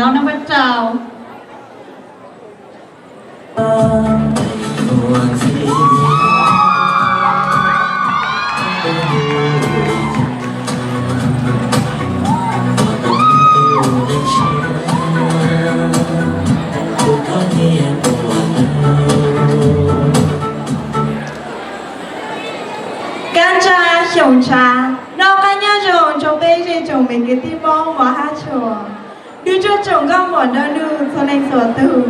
Number rau. Kab ntsab xyoo tshav no, qab nyob zoo rau peb zej tsoom me kwv tij Hmoob mos hab tshua. Nrug tsoom nkauj muam nraug nug txhua leej txhua tug,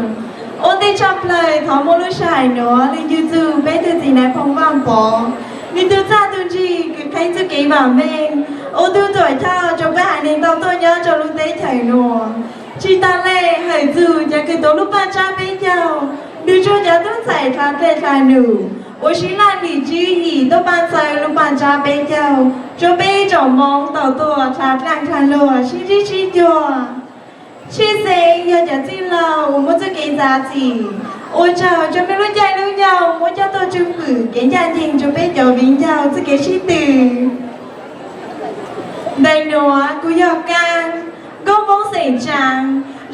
ua ntej tshaj plawg thov muaj lub sij hawm nuav lug yug txug peb tug txiv Nais Phoo Vaaj Pov, nwg tug txaj tug ntsig kws qheb txuj kev vaam meej, ua tug tuam chawj rua peb haiv neeg tau tuaj nyob rua lub teb chaws nuav. Tsi taag le, hawm txug cov kws tuav lub paaj tsab peb caug, nrug rua cov tub ntxhais dlha dlej dlha num uas sib laj lim tswv yim tuaj paaj txawv lub paaj tsab peb caug rua peb tsoom Moob tau tuaj dlha dlaaj dlha luag sib ntsib sib cuag. Tshwj xeeb yog cov txwj laug uas muaj txuj kev txav txim, ua tsaug rua mej lub caij lub nyoog muab coj tuaj tswj fwm kev ncaj nceeg rua peb cov viv ncaus txuj kev sib tw. Ntawm nuav kuv yog Kaab, nkauj Moob xeem Tsaav,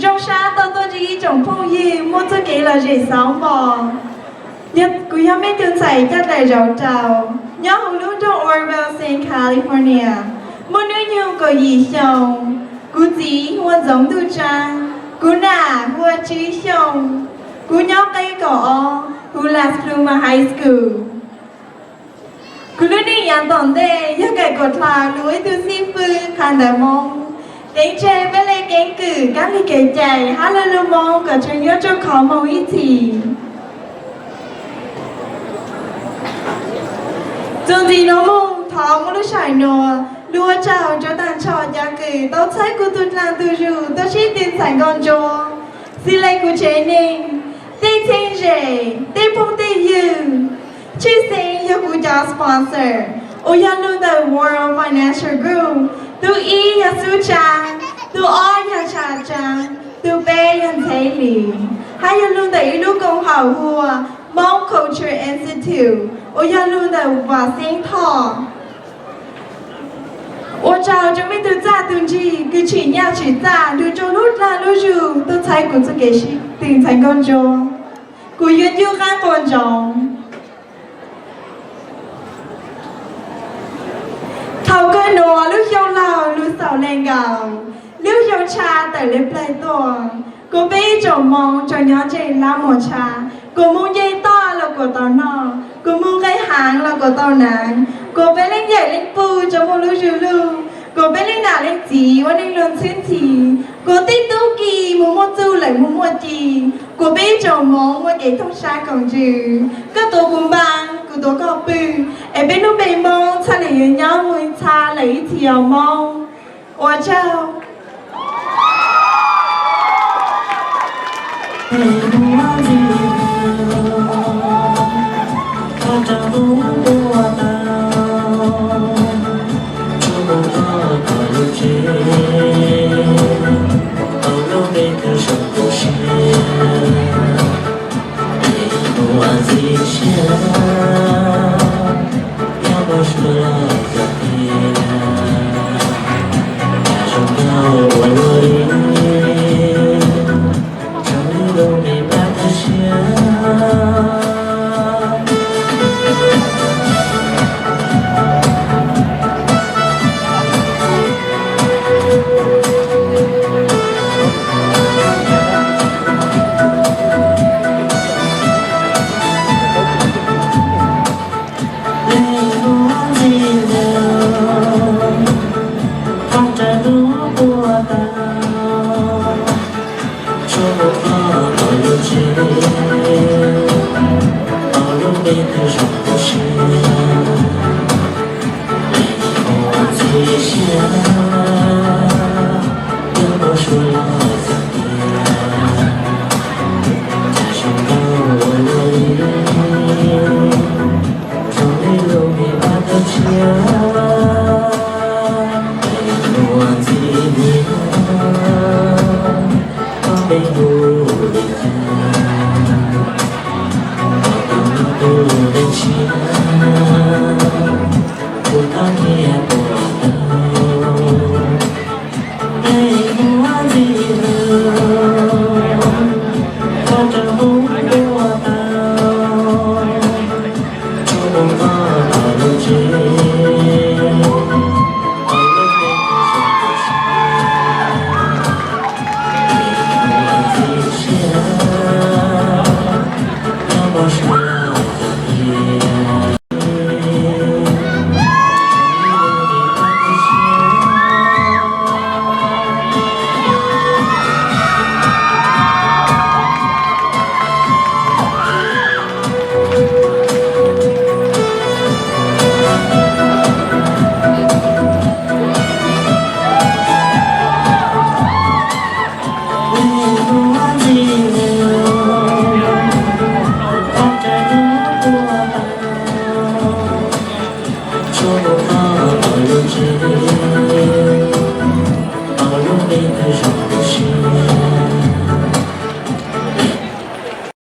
zoo sab tau tuaj ntsib ib tsoom phooj ywg muaj txuj kev lom zem xauv npo. Kuv yog mej tug ntxhais caj dlaim zauv rau, nyob huv lub nroog Oroville, Southern California, muaj hnub nyoog kaum yim xyoo. Kuv txiv hu ua Ntxoov Ntuj Tsaab, kuv nam hu ua Tswv Xyooj, kuv nyob qeb kaum ob huv Las Plumas High School. Kuv lub neej yaav tom ntej yog kawm kuas dlha lug ua ib tug xib fwb qha ntawv Moob, teev tseg peb le keeb kwm kab lig kev cai hab lug lug Moob kom tseem yuav rua khov moog ib txhis. Txuas ntxiv nuav moog thov muab lub sij hawm nuav lug ua tsaug rua taag nrho cov kws tau txhawb kuv tug dlaag tug zug tuaj sib tw ntxhais nkauj ntsuab, xws le kuv tsev neeg, tej txheeb ze, tej phooj tej ywg, tshwj xeeb yog kuv cov sponsor uas yog lug ntawm World Financial Group, tug ib yog Xub Tsaab, tug ob yog Tsha Tsaab, tug peb yog Ntxheb Lis, hab yog lug ntawm ib lub koom haum hu ua Hmong Culture Institute uas yog lug ntawm Vam Xeeb Thoj. Ua tsaug rua mej tug txaj tug ntsig kws tsim nyaj tsim txaj nrug rua lub dlaag lub zug tuaj txhawb kuv txuj kev sib tw ntxhais nkauj ntsuab. Kuv yuav ncu qaab qua ntsoov. Thaus kawg nuav lub xyoo laug lug xaus le nkaus, lub xyoo tsha tawm le plawg tuaj, kuas peb ib tsoom Moob tsuas nyob ntseg lab muag tsha, kuas moog nce toj los kuas tau noj, kuas moog nqe haav los kuas tau naav, kuas peb leej yawm leej puj tsuas muaj lub zug lug, kuas peb leej nam leej txiv ua neej luag ntxhwb ntxhi, kuas tej tub ki moog muaj txuj lawm moog muaj ci, kuas peb ib tsoom Moob muaj kev thooj sab koom ntsws, koj tuav kuv npaa, kuv tuav koj pw, es peb lub npe Moob txhaj le yuav nyob moog ib txha lawm ib txhis os Moob. Ua tsaug.